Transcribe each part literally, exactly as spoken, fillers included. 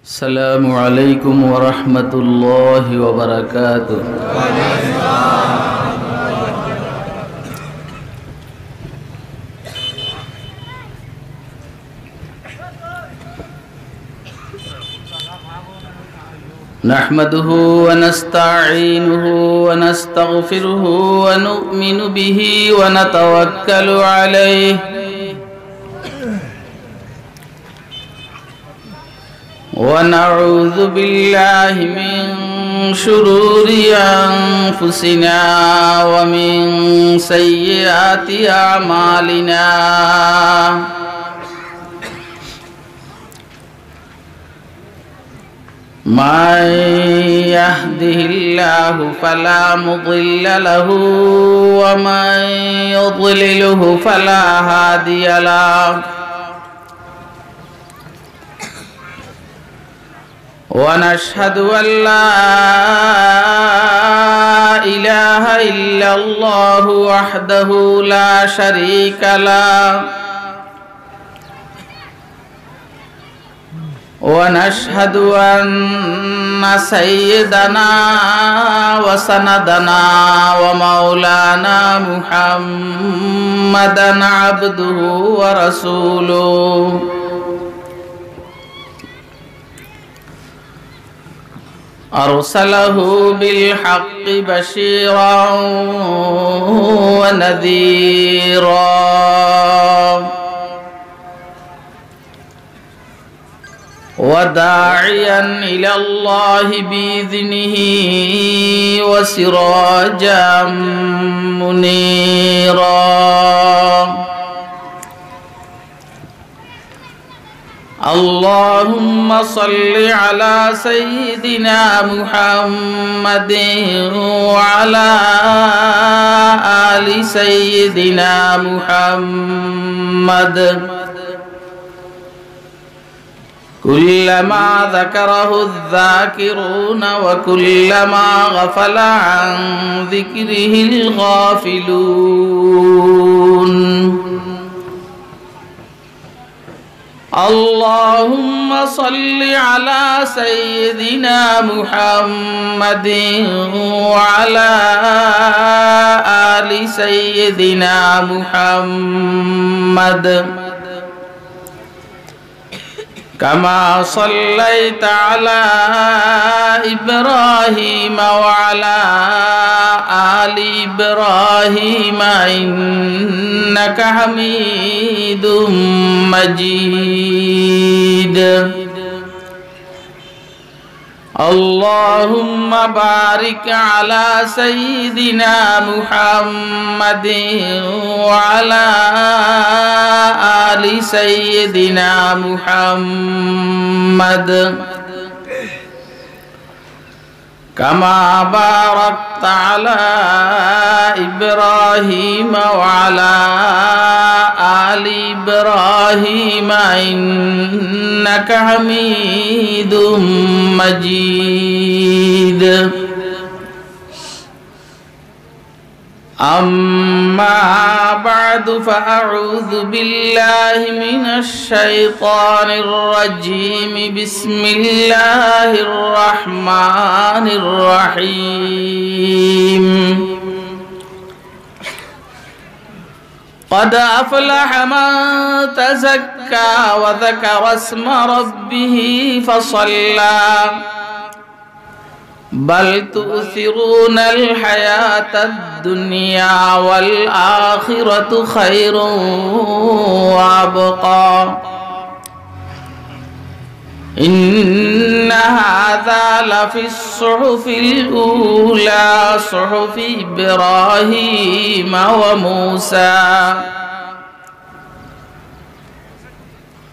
السلام عليكم ورحمة الله وبركاته. نحمده ونستعينه ونستغفره ونؤمن به ونتوكل عليه، ونعوذ بالله من شرور أنفسنا ومن سيئات أعمالنا. من يهده الله فلا مضل له، ومن يضلله فلا هادي له. ونشهد أن لا إله إلا الله وحده لا شريك له، ونشهد أن سيدنا وسندنا ومولانا محمدا عبده ورسوله، أرسله بالحق بشيرا ونذيرا، وداعيا إلى الله بإذنه وسراجا منيرا. اللهم صل على سيدنا محمد وعلى آل سيدنا محمد، كلما ذكره الذاكرون وكلما غفل عن ذكره الغافلون. اللهم صل على سيدنا محمد وعلى آل سيدنا محمد، كما صليت على إبراهيم وعلى آل إبراهيم إنك حميد مجيد. اللهم بارك على سيدنا محمد وعلى آل سيدنا محمد، كما باركت على إبراهيم وعلى آل إبراهيم إنك حميد مجيد. أما بعد، فأعوذ بالله من الشيطان الرجيم. بسم الله الرحمن الرحيم. قد أفلح من تزكى وذكر اسم ربه فصلى. بل تؤثرون الحياة الدنيا والآخرة خير وأبقى. إن هذا لفي الصحف الأولى، صحف إبراهيم وموسى.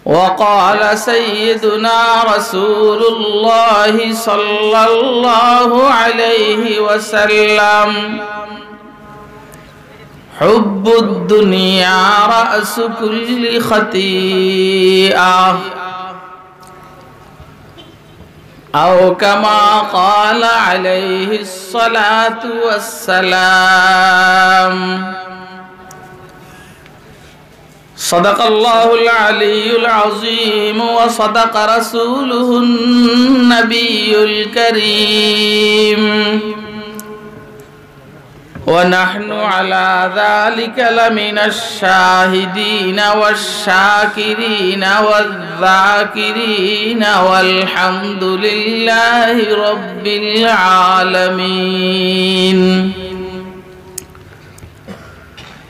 وقال سيدنا رسول الله صلى الله عليه وسلم: حب الدنيا رأس كل خطيئة، أو كما قال عليه الصلاة والسلام. صدق الله العلي العظيم وصدق رسوله النبي الكريم. ونحن على ذلك لمن الشاهدين والشاكرين والذاكرين، والحمد لله رب العالمين.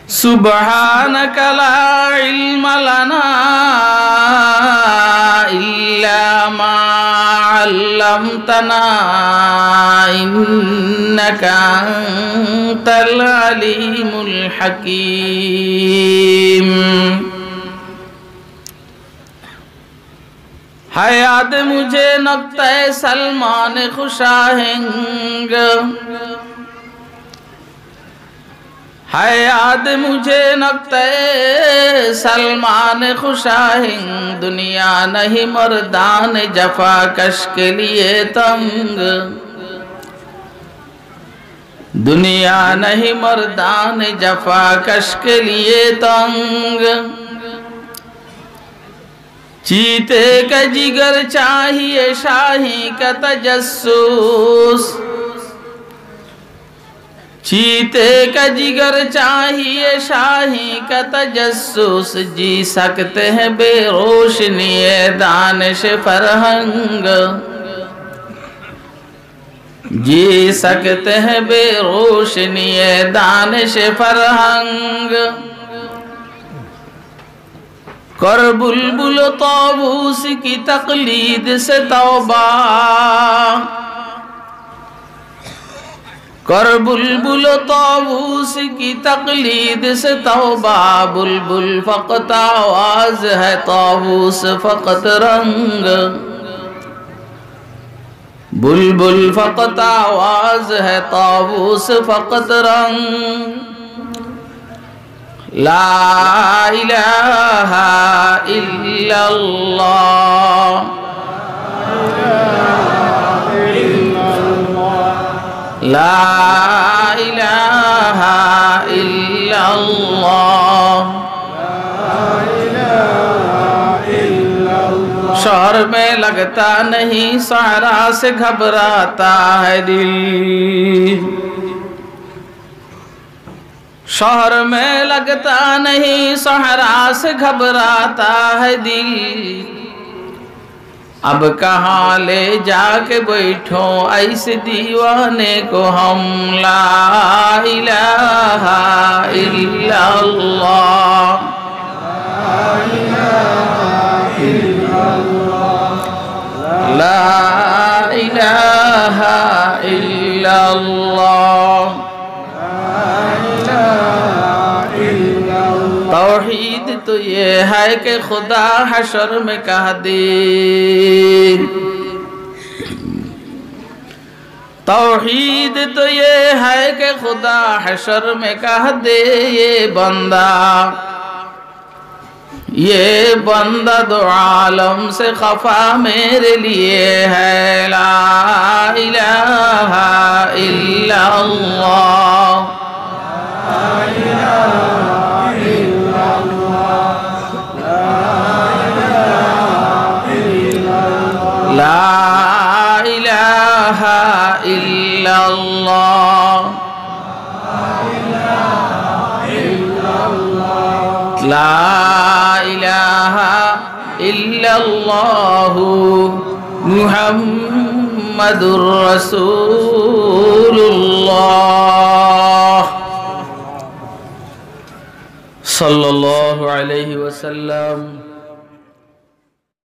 سبحانك لا علم لنا إلا ما علمتنا إنك أنت العليم الحكيم. ہے یاد مجھے نکتۂ سلمان خوش آہنگ، ہے یاد مجھے نکتۂ سلمان خوش آہنگ، دنیا نہیں مردان جفاکش کے لیے تنگ، دنیا نہیں مردان جفاکش کے لیے تنگ۔ چیتے کا جگر چاہیے شاہی کا تجسس، چیتے کا جگر چاہیے شاہی کا تجسس، جی سکتے ہیں بے روشنی دانش فرہنگ، جی سکتے ہیں بے روشنی دانش فرہنگ۔ کر بلبل و طاووس کی تقلید سے توبہ، کر بلبل و طاووس کی تقلید سے توبہ، بلبل فقط آواز ہے، طاووس فقط رنگ۔ بلبل فقط آواز ہے، طاووس فقط رنگ۔ لا الہ الا اللہ، لا الہ الا اللہ۔ شہر میں لگتا نہیں، صحرا سے گھبراتا ہے دل۔ شہر میں لگتا نہیں، صحرا سے گھبراتا ہے دل۔ اب کہاں لے جا کے بیٹھوں ایسے دیوانے کو ہم؟ لا الہ الا اللہ، لا الہ الا اللہ۔ توحید تو یہ ہے کہ خدا حشر میں کہہ دے، توحید تو یہ ہے کہ خدا حشر میں کہہ دے، یہ بندہ، یہ بندہ دو عالم سے خفا میرے لیے ہے۔ لا الہ الا اللہ، لا الہ الا اللہ، لا الہ الا اللہ محمد رسول اللہ صلی اللہ علیہ وسلم۔